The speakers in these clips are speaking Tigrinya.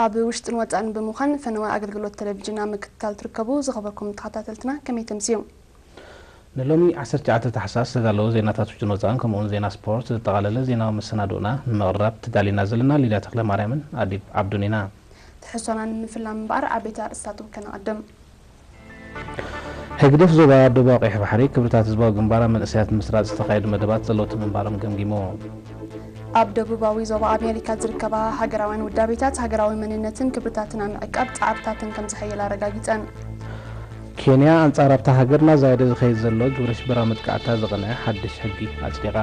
ኣብ ውሽጥን ወጻእን ብምዃን ፈነወ ኣገልግሎት ቴሌቪዥን ኣብ ምክትታል ትርከቡ ዝኸበርኩም ተኸታተልትና ከመይ ተምስዩ? ንሎሚ ዓሰርተ ትሽዓተ ታሕሳስ ዝተዳለዉ ዜናታት ውሽጥን ወጻእን ከምኡ እውን ዜና ስፖርት ዘጠቓለለ ዜናዊ መሰናድኦና ንምቕራብ ተዳሊና ዘለና ሊድያ ተኽለ ማርያምን ኣዲብ ዓብዱን ኢና። ትሕዝቶና ንምፍላም እምበኣር ዓበይቲ ኣርእስታት ከነቐድም። ህግደፍ ዞባ ደቡባዊ ቀይሕ ባሕሪ ክብርታት ህዝባዊ ግንባር ኣብ መንእሰያት ንምስራጽ ዝተኻየዱ መደባት ዘለውቲ ምንባሮም ገምጊሙ። ኣብ ደቡባዊ ዞባ ኣሜሪካ ዝርከባ ሃገራውያን ውዳቤታት ሃገራዊ መንነትን ክብርታትን ኣብ ምዕቃብ ጻዕርታትን ከም ዝሐየላ ኣረጋጊጸን። ኬንያ ኣንጻር ኣብታ ሃገር እናዛየደ ዝኸይድ ዘሎ ግብረ ሽበራዊ መጥቃዕታ ዘቐንዐ ሓድሽ ሕጊ ኣጽዲቓ።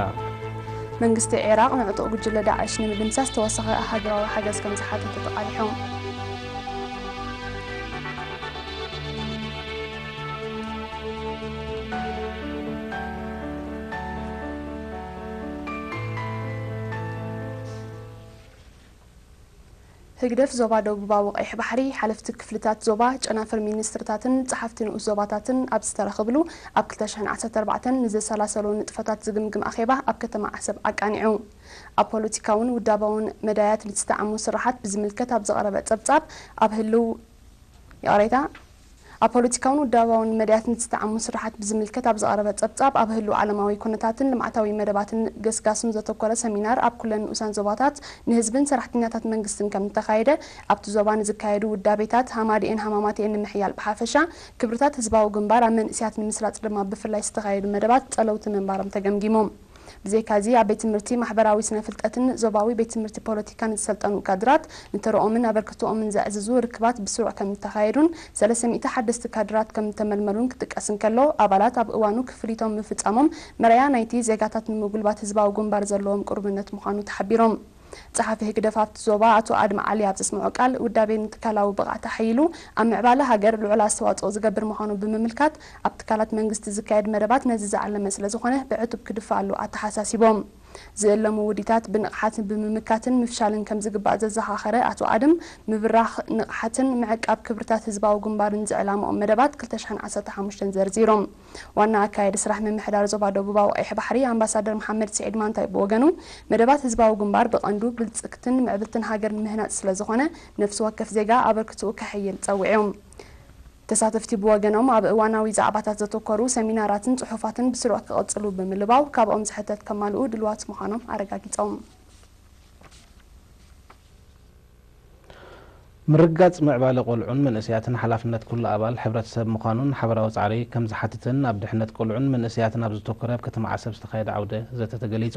መንግስቲ ዒራቕ ንዕጡቕ ጉጅለ ዳዕሽ ንምድምሳስ ተወሳኺ ሃገራዊ ሓገዝ ከም ዝሓተተ ተቓሊሑ። ህግደፍ ዞባ ደቡባዊ ቀይሕ ባሕሪ፣ ሓለፍቲ ክፍልታት ዞባ፣ ጨናፍር ሚኒስትርታትን ጸሓፍቲ ንኡስ ዞባታትን ኣብ ዝተረኽብሉ፣ ኣብ ክልተ ሽሕን ዓሰርተ ኣርባዕተን ንዘሰላሰሉ ንጥፈታት ዝግምግም ኣኼባ ኣብ ከተማ ዓሰብ ኣቃኒዑ። ኣብ ፖለቲካውን ውዳባውን መዳያት ንዝተዓሙ ስራሓት ብዝምልከት ኣብ ዝቐረበ ጸብጻብ፣ ኣብ ህልው ይቕሬታ፣ ኣብ ፖለቲካውን ውዳባውን መድያትን ዝተዓሙ ስራሓት ብዝምልከት ኣብ ዝቐረበ ጸብጻብ፣ ኣብ ህሉው ዓለማዊ ኩነታትን ልምዓታዊ መደባትን ገስጋስን ዘተኮረ ሰሚናር ኣብ ኩለን ንኡሳን ዞባታት ንህዝብን ሰራሕተኛታት መንግስትን ከም እተኻየደ፣ ኣብቲ ዞባ ንዝካየዱ ውዳቤታት ሃማዲኤን ሃማማቲኤን ንምሕያል ብሓፈሻ፣ ክብርታት ህዝባዊ ግንባር ኣብ መንእስያት ንምስራጽ ድማ ብፍላይ ዝተኻየዱ መደባት ጸለውቲ ምንባሮም ተገምጊሞም። ብዘይካዚ፣ ኣብ ቤት ትምህርቲ ማሕበራዊ ስነ ፍልጠትን ዞባዊ ቤት ትምህርቲ ፖለቲካን ዝሰልጠኑ ካድራት፣ ንተረኦምን ኣበርክቶኦምን ዘዕዝዙ ርክባት ብስሩዕ ከም እተኻየዱን፣ ሰለስተ ሚእቲ ሓደስቲ ካድራት ከም እተመልመሉን ክጥቀስ እንከሎ፣ ኣባላት ኣብ እዋኑ ክፍሊቶም ምፍጻሞም መርኣያ ናይቲ ዜጋታት ንምጉልባት ህዝባዊ ግንባር ዘለዎም ቅሩብነት ምዃኑ ተሓቢሮም። ጸሓፊ ህግደፍ ኣብቲ ዞባ ኣቶ ኣድም ዓሊ ኣብ ዘስምዖ ቃል፣ ውዳቤ ንትካላዊ ብቕዓት ኣሐይሉ ኣብ ምዕባለ ሃገር ልዑል ኣስተዋጽኦ ዝገብር ምዃኑ ብምምልካት፣ ኣብ ትካላት መንግስቲ ዝካየድ መደባት ነዚ ዝዓለመ ስለ ዝኾነ ብዕቱብ ክድፋኣሉ ኣተሓሳሲቦም። ዝእለሙ ውዲታት ብንቕሓት ብምምካትን ምፍሻልን ከም ዝግባእ ዘዘኻኸረ ኣቶ ኣድም፣ ምብራኽ ንቕሓትን ምዕቃብ ክብርታት ህዝባዊ ግንባርን ዝዕላምኦም መደባት ክልተ ሽሕን ዓሰርተ ሓሙሽተን ዘርዚሮም። ዋና ኣካያዲ ስራሕ ምምሕዳር ዞባ ደቡባዊ ቀይሕ ባሕሪ ኣምባሳደር መሓመድ ስዒድ ማንታይ ብወገኑ፣ መደባት ህዝባዊ ግንባር ብቐንዱ ብልጽግትን ምዕብልትን ሃገር ንምህናጽ ስለ ዝኾነ፣ ነፍሲ ወከፍ ዜጋ ኣበርክትኡ ከሐይል ጸዊዑ። ተሳተፍቲ ብወገኖም፣ ኣብ እዋናዊ ዛዕባታት ዘተኮሩ ሰሚናራትን ጽሑፋትን ብስሩዕ ክቕጽሉ ብምልባው፣ ካብኦም ዝሕተት ከማልኡ ድልዋት ምዃኖም ኣረጋጊጾም። ምርግጋጽ ምዕባለ ቆልዑን መንእሰያትን ሓላፍነት ኩሉ ኣባል ሕብረተሰብ ምዃኑን ሓበራዊ ጻዕሪ ከም ዝሓትትን ኣብ ድሕነት ቆልዑን መንእሰያትን ኣብ ዘተኮረ ኣብ ከተማ ዓሰብ ዝተኻየደ ዓውደ ዘተ ተገሊጹ።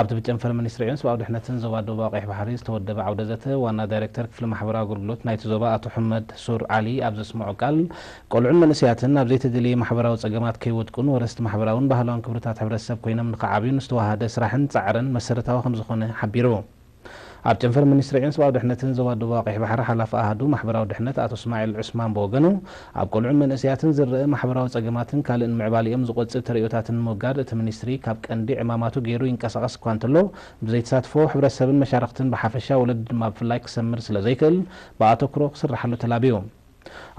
ኣብቲ ብጨንፈር ሚኒስትሪ ዕዮን ሰብኣዊ ድሕነትን ዞባ ደቡባዊ ቀይሕ ባሕሪ ዝተወደበ ዓውደ ዘተ ዋና ዳይሬክተር ክፍሊ ማሕበራዊ ኣገልግሎት ናይቲ ዞባ ኣቶ ሑመድ ሱር ዓሊ ኣብ ዘስምዖ ቃል፣ ቆልዑን መንእሰያትን ኣብ ዘይተደልየ ማሕበራዊ ጸገማት ከይወድቁን ወረስቲ ማሕበራውን ባህላውን ክብርታት ሕብረተሰብ ኮይኖም ንኽዓብዩን ዝተዋሃደ ስራሕን ጻዕርን መሰረታዊ ከም ዝኾነ ሓቢሩ። ኣብ ጨንፈር ሚኒስትሪ ዕዮን ሰብኣዊ ድሕነትን ዞባ ደቡባዊ ቀይሕ ባሕሪ ሓላፊ ኣሃዱ ማሕበራዊ ድሕነት ኣቶ እስማዒል ዑስማን ብወገኑ፣ ኣብ ቆልዑን መንእሰያትን ዝረአ ማሕበራዊ ጸገማትን ካልእን ምዕባሊኦም ዝቖጽር ተርእዮታትን ንምውጋድ እቲ ሚኒስትሪ ካብ ቀንዲ ዕማማቱ ገይሩ ይንቀሳቐስ እኳ እንተሎ፣ ብዘይተሳትፎ ሕብረተሰብን መሻርኽትን ብሓፈሻ ወለዲ ድማ ብፍላይ ክሰምር ስለ ዘይክእል ብኣተኩሮ ክስርሓሉ ተላብዩ።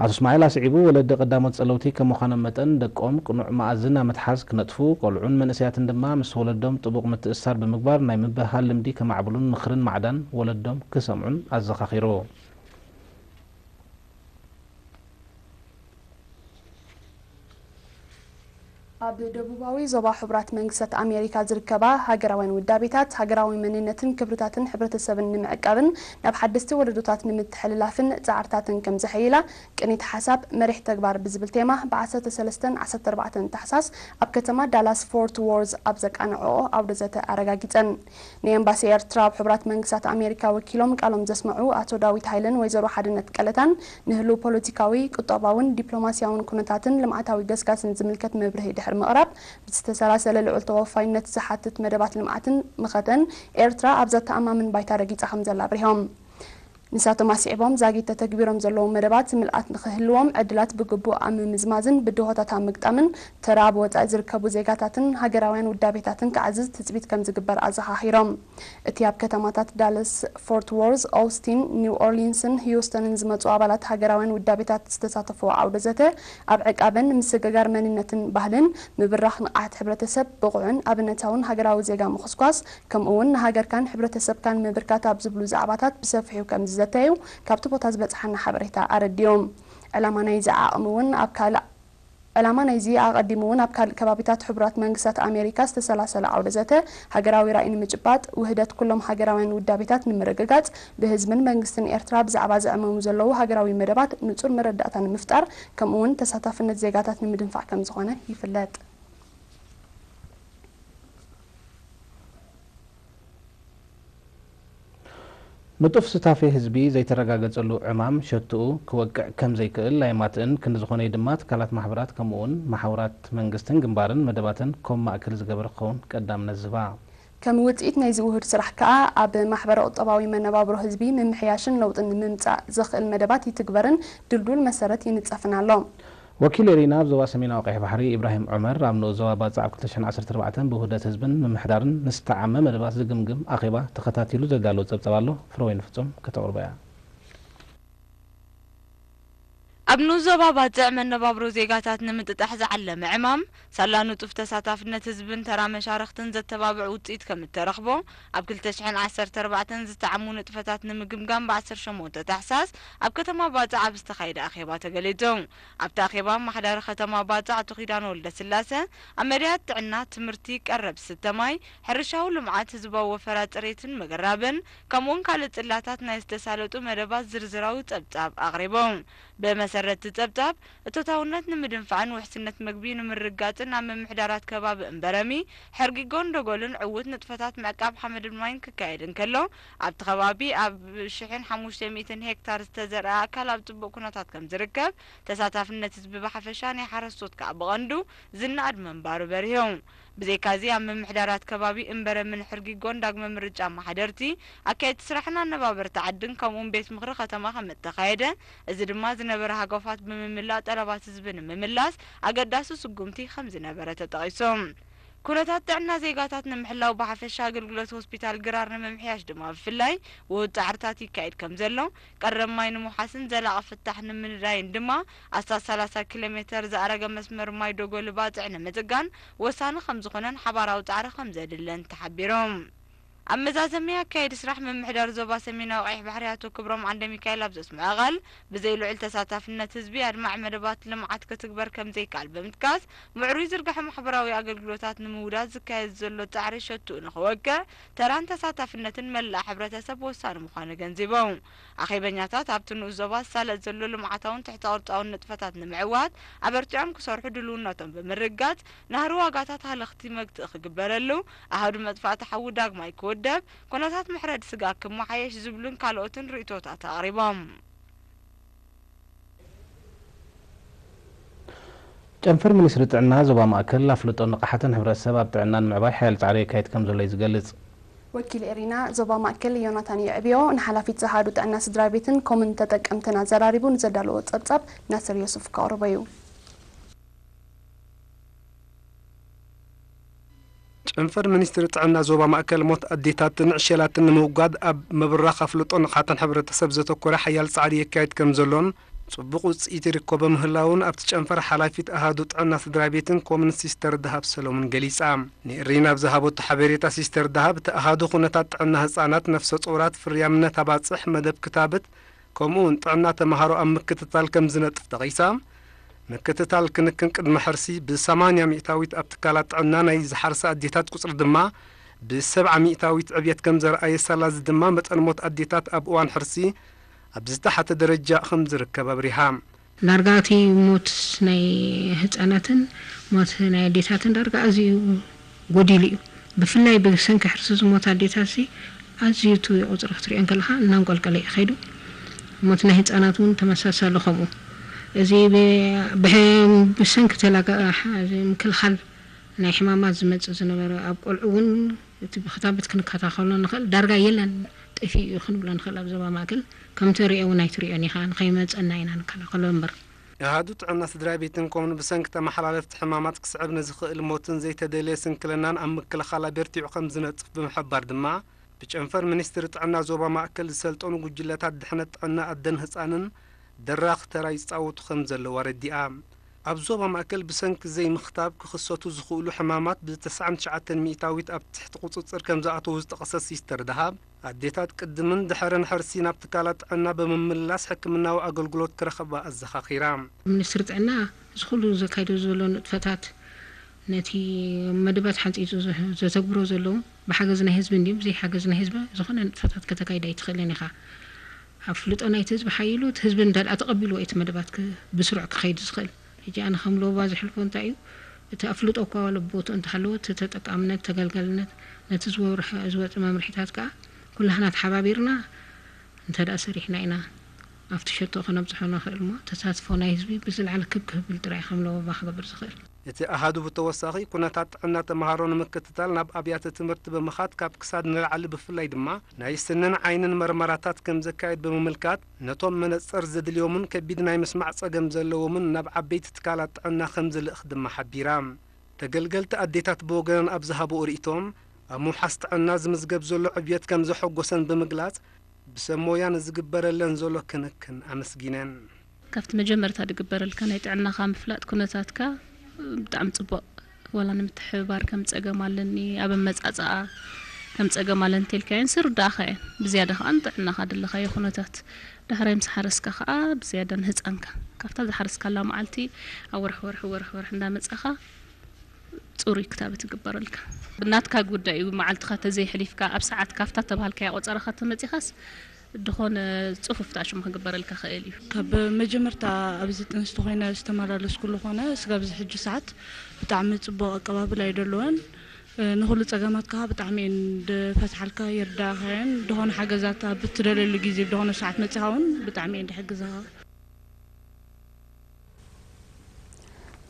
ኣቶ እስማዒል ኣስዒቡ፣ ወለዲ ቀዳሞት ጸለውቲ ከም ምዃኖም መጠን፣ ደቆም ቅኑዕ መኣዝን ኣብ ምትሓዝ ክነጥፉ፣ ቆልዑን መንእሰያትን ድማ ምስ ወለዶም ጥቡቕ ምትእስሳር ብምግባር ናይ ምብህሃል ልምዲ ከማዕብሉን ምኽርን ማዕዳን ወለዶም ክሰምዑን ኣዘኻኺሩ። ኣብ ደቡባዊ ዞባ ሕቡራት መንግስታት ኣሜሪካ ዝርከባ ሃገራውያን ውዳቤታት፣ ሃገራዊ መንነትን ክብርታትን ሕብረተሰብን ንምዕቃብን ናብ ሓደስቲ ወለዶታት ንምትሕልላፍን ጻዕርታትን ከም ዘሐይላ፣ ቅኒት ሓሳብ መሪሕ ተግባር ብዝብል ቴማ፣ ብ ዓሰርተ ሰለስተን ዓሰርተ ኣርባዕተን ታሕሳስ ኣብ ከተማ ዳላስ ፎርት ዎርዝ ኣብ ዘቃንዐኦ ዓውደ ዘተ ኣረጋጊጸን። ንኤምባሲ ኤርትራ ኣብ ሕቡራት መንግስታት ኣሜሪካ ወኪሎም ቃሎም ዘስምዑ ኣቶ ዳዊት ሃይለን ወይዘሮ ሓድነት ቀለታን፣ ንህሉው ፖለቲካዊ፣ ቁጠባውን ዲፕሎማስያውን ኩነታትን ልምዓታዊ ገስጋስን ዝምልከት መብርሂ ድሕሪ ምቕራብ፣ ብዝተሰላሰለ ልዑል ተወፋይነት ዝሓትት መደባት ልምዓትን ምኸተን፣ ኤርትራ ኣብ ዘተኣማምን ባይታ ረጊጻ ከም ዘላ ኣብሪሆም። ንሳቶም ኣስዒቦም፣ ዛጊት ተተግቢሮም ዘለዉ መደባት ምልኣት ንኽህልዎም ዕድላት ብግቡእ ኣብ ምምዝማዝን ብድሆታት ኣብ ምግጣምን፣ ተራ ኣብ ወጻኢ ዝርከቡ ዜጋታትን ሃገራውያን ውዳቤታትን ክዓዝዝ ትጽቢት ከም ዝግበር ኣዘኻኺሮም። እቲ ኣብ ከተማታት ዳለስ ፎርት ዎርዝ፣ ኦውስቲን፣ ኒው ኦርሊንስን ህዩስተንን ዝመጹ ኣባላት ሃገራውያን ውዳቤታት ዝተሳተፍዎ ዓውደ ዘተ፣ ኣብ ዕቃበን ምስግጋር መንነትን ባህልን፣ ምብራኽ ንቕሓት ሕብረተሰብ፣ ብቑዕን ኣብነታውን ሃገራዊ ዜጋ ምኹስኳስ፣ ከምኡ እውን ንሃገርካን ሕብረተሰብካን ምብርካት ኣብ ዝብሉ ዛዕባታት ብሰፊሑ ከም ዘተዩ ካብቲ ቦታ ዝበጽሓና ሓበሬታ ኣረዲዮም። ዕላማ ናይዚ ዓቕሚ እውን ኣብ ካልእ ዕላማ ናይዚ ኣቐዲሙ እውን ኣብ ካልእ ከባቢታት ሕቡራት መንግስታት ኣሜሪካ ዝተሰላሰለ ዓውደ ዘተ ሃገራዊ ራእይ ንምጭባጥ፣ ውህደት ኩሎም ሃገራውያን ውዳቤታት ንምርግጋጽ፣ ብህዝብን መንግስትን ኤርትራ ብዛዕባ ዝዕመሙ ዘለዉ ሃገራዊ መደባት ንጹር መረዳእታ ንምፍጣር፣ ከምኡ እውን ተሳታፍነት ዜጋታት ንምድንፋዕ ከም ዝኾነ ይፍለጥ። ንጡፍ ስታፌ ህዝቢ ዘይተረጋገጸሉ ዕማም ሸትኡ ክወቅዕ ከም ዘይክእል ኣይማትእን፣ ክንዲ ዝኾነ ድማ ትካላት ማሕበራት ከምኡ እውን መሓውራት መንግስትን ግንባርን መደባተን ኮም ማእከል ዝገበረ ክኸውን ቀዳምነት ዝህባ። ከም ውጽኢት ናይዚ ውሁድ ስራሕ ከኣ ኣብ ማሕበረ ቁጠባዊ መነባብሮ ህዝቢ ምምሕያሽን ለውጥን ንምምጻእ ዘኽእል መደባት ይትግበርን ድልዱል መሰረት ይንጸፍን ኣሎ። ወኪል ኤሪና ኣብ ዞባ ሰሜናዊ ቀይሕ ባሕሪ ኢብራሂም ዑመር ኣብ ንኡስ ዞባ ባጽዕ ኣብ ክልተ ሽሕን ዓሰርተ ኣርባዕተን ብውህደት ህዝብን ምምሕዳርን ንዝተዓመ መደባት ዝግምግም ኣኼባ ተኸታቲሉ ዘዳለዎ ጸብጸብ ኣሎ። ፍረወይኒ ፍጹም ከተቕርቦ እያ። ኣብ ንኡስ ዞባ ባጽዕ መነባብሮ ዜጋታት ንምጥጣሕ ዝዓለመ ዕማም ሳላ ንጡፍ ተሳታፍነት ህዝብን ተራ መሻርኽትን ዘተባብዕ ውጽኢት ከም እተረኽቦ ኣብ ክልተ ሽሕን ዓሰርተ ኣርባዕተን ዝተዓሙ ንጥፈታት ንምግምጋም ብ ዓሰርተ ሸሞንተ ታሕሳስ ኣብ ከተማ ባጽዕ ኣብ ዝተኻየደ ኣኼባ ተገሊጹ። ኣብቲ ኣኼባ ኣመሓዳሪ ከተማ ባጽዕ ኣቶ ኪዳነ ወልደስላሰ ኣብ መዳያት ጥዕና፣ ትምህርቲ፣ ቀረብ ዝስተ ማይ፣ ሕርሻዊ ልምዓት፣ ህዝባዊ ወፈራ ጽሬትን ምግራብን ከምኡውን ካልእ ጽላታት ናይ ዝተሳለጡ መደባት ዝርዝራዊ ጸብጻብ ኣቕሪቡ። ብመሰረት እቲ ጸብጻብ፣ እቶታውነት ንምድንፋዕን ውሕስነት መግቢ ንምርግጋጽን ኣብ ምምሕዳራት ከባቢ እምበረሚ፣ ሕርጊጎን ደጎልን ዕዉት ንጥፈታት ምዕቃብ ሓመድን ማይን ክካየድ እንከሎ፣ ኣብቲ ከባቢ ኣብ ሽሕን ሓሙሽተ ሚእትን ሄክታር ዝተዘርኣ ኣካል ኣብ ጽቡቕ ኩነታት ከም ዝርከብ፣ ተሳታፍነት ህዝቢ ብሓፈሻ ናይ ሓረስቶት ከኣ ብቐንዱ ዝነኣድ ምንባሩ በሪሁ። ብዘይካዚ ኣብ ምምሕዳራት ከባቢ እምበረምን ሕርጊጎን ዳግመ ምርጫ ኣመሓደርቲ፣ ኣካየድቲ ስራሕን ኣነባበርቲ ዓድን ከምኡውን ቤት ምኽሪ ከተማ ከም እተኻየደ፣ እዚ ድማ ዝነበረ ሃጓፋት ብምምላእ ጠለባት ህዝቢ ንምምላስ ኣገዳሲ ስጉምቲ ከም ዝነበረ ተጠቒሱ። ኩነታት ጥዕና ዜጋታት ንምሕላው ብሓፈሻ ኣገልግሎት ሆስፒታል ግራር ንምምሕያሽ ድማ ብፍላይ ውሁድ ጻዕርታት ይካየድ ከም ዘሎ፣ ቀረብ ማይ ንምውሓስን ዘላቒ ፍታሕ ንምንዳይን ድማ ኣስታት ሰላሳ ኪሎ ሜተር ዝኣረገ መስመር ማይ ዶጎሊ ባጽዕ ንምጽጋን ወሳኒ ከም ዝኾነን ሓባራዊ ጻዕሪ ከም ዘድለን ተሓቢሩ። ኣብ መዛዘሚ ኣካየዲ ስራሕ ምምሕዳር ዞባ ሰሜናዊ ቀይሕ ባሕሪ ኣቶ ክብሮም ዓንደሚካኤል ኣብ ዘስምዖ ቃል፣ ብዘይ ልዑል ተሳታፍነት ህዝቢ ኣድማዒ መደባት ልምዓት ክትግበር ከም ዘይከኣል ብምጥቃስ፣ ምዕሩይ ዝርግሐ ማሕበራዊ ኣገልግሎታት ንምውዳድ ዝካየድ ዘሎ ጻዕሪ ሸትኡ ንኽወቅዕ ተራን ተሳታፍነትን መላእ ሕብረተሰብ ወሳኒ ምዃኑ ኣገንዚቡ። ኣኼበኛታት ኣብቲ ንኡስ ዞባ ዝሳለጥ ዘሎ ልምዓታውን ትሕተ ቅርጻውን ንጥፈታት ንምዕዋት ኣበርቲዖም ክሰርሑ ድልውነቶም ብምርግጋጽ፣ ናህሪ ዋጋታት ሃለኽቲ መግትኢ ክግበረሉ፣ ኣሃዱ መጥፋእቲ ሓዊ ዳግማይ ክውደብ፣ ኩነታት መሕረዲ ስጋ ክመሓየሽ ዝብሉን ካልኦትን ርእይቶታት ኣቕሪቦም። ጨንፈር ሚኒስትሪ ጥዕና ዞባ ማእከል ኣፍልጦን ንቕሓትን ሕብረተሰብ ኣብ ጥዕና ንምዕባይ ሓያል ጻዕሪ የካይድ ከም ዘሎ እዩ ዝገልጽ። ወኪል ኤሪና ዞባ ማእከል ዮናታን የዕብዮ ንሓላፊት ኣሃዱ ጥዕና ስድራ ቤትን ኮምን ተጠቀምትን ኣዘራሪቡ ንዘዳለዎ ጸብጻብ ናስር ዮሱፍ ከቕርቦ እዩ። ጨንፈር ሚኒስትሪ ጥዕና ዞባ ማእከል ሞት ኣዴታትን ዕሸላትን ንምውጋድ ኣብ ምብራኽ ኣፍልጦ ንቕሓትን ሕብረተሰብ ዘተኮረ ሓያል ጻዕሪ የካይድ ከም ዘሎን ጽቡቕ ውጽኢት ይርከቦ ምህላውን ኣብቲ ጨንፈር ሓላፊት ኣሃዱ ጥዕና ስድራ ቤትን ኮምን ሲስተር ደሃብ ሰሎሙን ገሊጻ። ንኤሪና ኣብ ዝሃበቶ ሓበሬታ ሲስተር ደሃብ እቲ ኣሃዱ ኩነታት ጥዕና ህጻናት፣ ነፍሰ ጡራት፣ ፍርያምነት ኣባጽሕ፣ መደብ ክታበት ከምኡ እውን ጥዕና ተምሃሮ ኣብ ምክትታል ከም ዝነጥፍ ጠቒሳ፣ ምክትታል ክንክን ቅድመ ሕርሲ ብ ሰማንያ ሚእታዊት ኣብ ትካላት ጥዕና ናይ ዝሓርሳ ኣዴታት ቁጽሪ ድማ ብ ሰብዓ ሚእታዊት ዕብየት ከም ዘርኣየ ሳላ እዚ ድማ መጠን ሞት ኣዴታት ኣብ እዋን ሕርሲ ኣብ ዝተሓተ ደረጃ ከም ዝርከብ ኣብሪሃ። ዳርጋ እቲ ሞት ናይ ህጻናትን ሞት ናይ ኣዴታትን ዳርጋ ኣዝዩ ጎዲሉ እዩ። ብፍላይ ብሰንኪ ሕርሲ ዝሞታ ኣዴታትሲ ኣዝዩ እቲ ቁጽሪ ክትሪኦ እንከለኻ እናንቆልቀለ እዩ ከይዱ። ሞት ናይ ህጻናት እውን ተመሳሳሊ ከምኡ። እዚ ብ- ብሕ- ብሰንኪ ተላጋ- ሕ- እዚ ምክልኻል ናይ ሕማማት ዝመጽእ ዝነበረ ኣብ ቆልዑ እውን እቲ ብክታበት ክንከታኸሎ ንኽእል ዳርጋ የለን ጠፊኡ እዩ ክንብሎ ንኽእል ኣብ ዞባ ማእከል ከምቲ ሪኦ እውን ኣይትሪኦን ኢኻ ንኸይመጸና ኢና ንከላኸሎ እምበር። ኣሃዱ ጥዕና ስድራ ቤትን ኮምን ብሰንኪ ተመሓላለፍቲ ሕማማት ክስዕብ ንዝኽእል ሞትን ዘይተደልየ ስንክልናን ኣብ ምክልኻል ኣበርቲዑ ከም ዝነጥፍ ብምሕባር ድማ ብጨንፈር ሚኒስትሪ ጥዕና ዞባ ማእከል ዝሰልጠኑ ጉጅለታት ድሕነት ጥዕና ኣደን ህጻንን ደራኺ ተራ ይጻወቱ ከም ዘለዉ ኣረዲኣ። ኣብ ዞባ ማእከል ብሰንኪ ዘይምኽታብ ክኽሰቱ ዝኽእሉ ሕማማት ብ ተስዓን ትሽዓተን ሚእታዊት ኣብ ትሕቲ ቁጽጽር ከም ዝኣተዉ ዝጠቐሰት ሲስተር ደሃብ፣ ኣዴታት ቅድምን ድሕርን ሕርሲ ናብ ትካላት ጥዕና ብምምላስ ሕክምናዊ ኣገልግሎት ክረኽባ ኣዘኻኺራ። ሚኒስትሪ ጥዕና እዚ ኩሉ ዘካይዶ ዘሎ ንጥፈታት፣ ነቲ መደባት ሓንጺጹ ዘ-፣ ዘተግብሮ ዘሎ፣ ብሓገዝ ናይ ህዝቢ እንድዩ፣ ብዘይ ሓገዝ ናይ ህዝቢ ዝኾነ ንጥፈታት ከተካይድ ኣይትኽእልን ኢኻ። ኣፍልጦ ናይቲ ህዝቢ ሓይሉ፣ እቲ ህዝቢ እንተ ደኣ ተቐቢልዎ እዩ እቲ መደባት ክ-፣ ብስሩዕ ክኸይድ ዝኽእል። ሕጂ ኣነ ከም ሎባ ዘሕልፎ እንታይ እዩ፣ እቲ ኣፍልጦ እኳ ዋላ ብቦትኡ እንተሃለዎ፣ እቲ ተጠቃምነት፣ ተገልጋልነት፣ ነቲ ዝወርሕ-፣ ዝወጽእ መምርሒታት ከኣ ኩላህና ተሓባቢርና እንተ ደኣ ሰሪሕና ኢና ኣብቲ ሸቶ ከነብጽሖ ንኽእል እሞ፣ ተሳትፎ ናይ ህዝቢ ብዝለዓለ ክብ ክብል ጥራይ ከም ሎባ ክገብር ዝኽእል። እቲ ኣሃዱ ብተወሳኺ፣ ኩነታት ጥዕና ተመሃሮ ንምክትታል ናብ ኣብያተ ትምህርቲ ብምኻድ ካብ ክሳድ ንላዕሊ ብፍላይ ድማ ናይ ስንን ዓይንን መርመራታት ከም ዘካየድ ብምምልካት፣ ነቶም መነጽር ዘድልዮምን ከቢድ ናይ ምስማዕ ጸገም ዘለዎምን ናብ ዓበይቲ ትካላት ጥዕና ከም ዝልእኽ ድማ ሓቢራ። ተገልገልቲ ኣዴታት ብወገነን ኣብ ዝሃብኦ ርእይቶ፣ ኣብ ምውሓስ ጥዕና ዝምዝገብ ዘሎ ዕብየት ከም ዘሐጎሰን ብምግላጽ፣ ብሰብ ሞያ ንዝግበረለን ዘሎ ክንክን ኣመስጊነን። ካብቲ መጀመርታ ዝግበረልካ ናይ ጥዕናኻ ምፍላጥ ኩነታትካ ብጣዕሚ ጽቡቕ። ዋላ ንምትሕብባር ከም ጸገም ኣለኒ፣ ኣብ ኣመጻጽኣ ከም ጸገም ኣለኒ እንተልካየን ዝርድኣኻ እየን። ብዝያዳ ከኣ ንጥዕናኻ ዘለኻዮ ኩነታት፣ ዳሕራይ ምስ ሓረስካ ከኣ ብዝያዳ ንህጻንካ ካብታ ዝሓረስካላ መዓልቲ ኣብ ወርሒ ወርሒ ወርሒ ወርሒ እንዳመጻኻ ጽሩይ ክታበት ይግበረልካ። ናትካ ጉዳይ እዩ። መዓልትኻ ተዘይሕሊፍካ ኣብ ሰዓት ካብታ ተባሃልካያ ቆጸራኻ ተመጺኻስ ድኾነ ጽፉፍ ተኣሽሙ ክግበረልካ ክእል እዩ። ካብ መጀመርታ ኣብዚ ጥንስቲ ኮይነ ዝተመላለስኩሉ ኮነ ስጋብ እዚ ሕጂ ሰዓት ብጣዕሚ ጽቡቕ ኣቀባብላ እዩ ደለወን። ንኹሉ ጸገማት ከኣ ብጣዕሚ እየን ድፈትሓልካ፣ ይርዳእኻ እየን። ድኾነ ሓገዛት ኣብ እትደልየሉ ግዜ ብድኾነ ሰዓት መጺኻ እውን ብጣዕሚ እየን ድሕግዛኻ።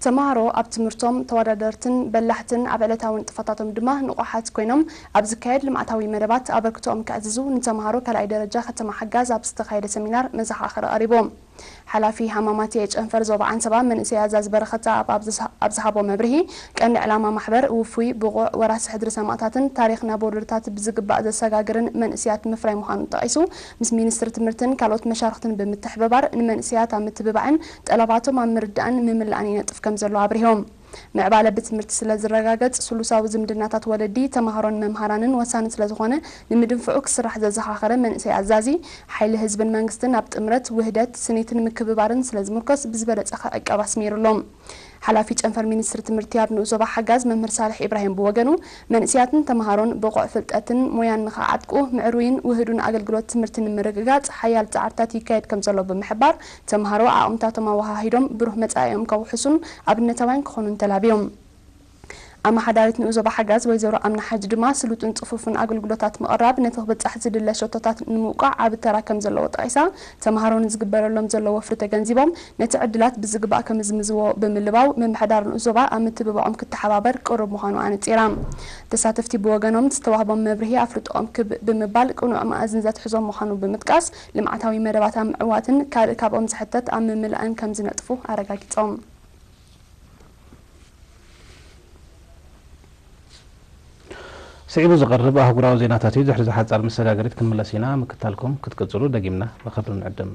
ተምሃሮ ኣብ ትምህርቶም ተወዳደርትን በላሕትን፣ ኣብ ዕለታዊ ንጥፈታቶም ድማ ንቑሓት ኮይኖም ኣብ ዝካየድ ልምዓታዊ መደባት ኣበርክቶኦም ከዕዝዙ፣ ንተምሃሮ ካልኣይ ደረጃ ከተማ ሓጋዝ ኣብ ዝተኻየደ ሰሚናር መዘኻኸሪ ቀሪቦም። ሓላፊ ሃማማትያ ጨንፈር ዞባ ዓንሰባ መንእሰይ ኣዛዚ በረኸት ኣብ፣ ኣብ ዝሃ-፣ ኣብ ዝሃቦ መብርሂ፣ ቀንዲ ዕላማ ማሕበር ውፉይ፣ ብቑዕ፣ ወራሲ ሕድሪ ሰማእታትን ታሪኽ ናብ ወለዶታት ብዝግባእ ዘሰጋግርን መንእሰያት ምፍራይ ምዃኑ ጠቒሱ፣ ምስ ሚኒስትሪ ትምህርትን ካልኦት መሻርኽትን ብምትሕብባር ንመንእሰያት ኣብ ምትብባዕን ጠለባቶም ኣብ ምርዳእን ምምልኣን ይነጥፍ ከም ዘሎ ኣብሪሆም። ምዕባለ ብትምህርቲ ስለ ዝረጋገጽ፣ ስሉሳዊ ዝምድናታት ወለዲ፣ ተማሃሮን መምሃራንን ወሳኒ ስለ ዝኾነ፣ ንምድንፍዑ ክስራሕ ዘዘኻኸረ መንእሰይ ኣዛዚ፣ ሓይሊ ህዝብን መንግስትን ኣብ ጥምረት፣ ውህደት፣ ስኒትን ምክብባርን ስለ ዝምርኮስ ብዝበለጸ ክዕቀብ ኣስሚሩሎም። ሓላፊ ጨንፈር ሚኒስትሪ ትምህርቲ ኣብ ንኡስ ዞባ ሓጋዝ መምህር ሳልሕ ኢብራሂም ብወገኑ፣ መንእስያትን ተምሃሮን ብቑዕ ፍልጠትን ሞያን ንኸዓጥቁ፣ ምዕሩይን ውህዱን ኣገልግሎት ትምህርቲ ንምርግጋጽ ሓያል ጻዕርታት ይካየድ ከም ዘሎ ብምሕባር፣ ተምሃሮ ዓቕምታቶም ኣወሃሂዶም ብሩህ መጻኢኦም ከውሕሱን ኣብነታውያን ክኾኑን ተላብዮም። ኣመሓዳሪት ንኡስ ዞባ ሓጋዝ ወይዘሮ ኣምና ሓጂ ድማ፣ ስሉጥን ጽፉፍን ኣገልግሎታት ምቕራብ ነቲ ክብጻሕ ዝድለ ሸቶታት ንምውቃዕ ዓቢ ተራ ከም ዘለዎ ጠቒሳ፣ ተምሃሮ ንዝግበረሎም ዘሎ ወፍሪ ተገንዚቦም፣ ነቲ ዕድላት ብዝግባእ ክምዝምዝዎ ብምልባው፣ ምምሕዳር ንኡስ ዞባ ኣብ ምትብባዖም ክተሓባበር ቅሩብ ምዃኑ ኣነጺራ። ተሳተፍቲ ብወገኖም፣ ዝተዋህቦም መብርሂ ኣፍልጦኦም ክብ ብምባል፣ ቅኑዕ መኣዝን ዘትሕዞም ምዃኑ ብምጥቃስ፣ ልምዓታዊ መደባት ኣብ ምዕዋትን ካልእ ካብኦም ዝሕተት ኣብ ምምላእን ከም ዝነጥፉ ኣረጋጊጾም። ስዒቡ ዝቐርብ ኣህጉራዊ ዜናታት እዩ። ድሕሪ እዚ ሓጻር መሰጋገሪት ክንምለስ ኢና። ምክታልኩም ክትቅጽሉ ደጊምና ብኽብሪ ንዕድም።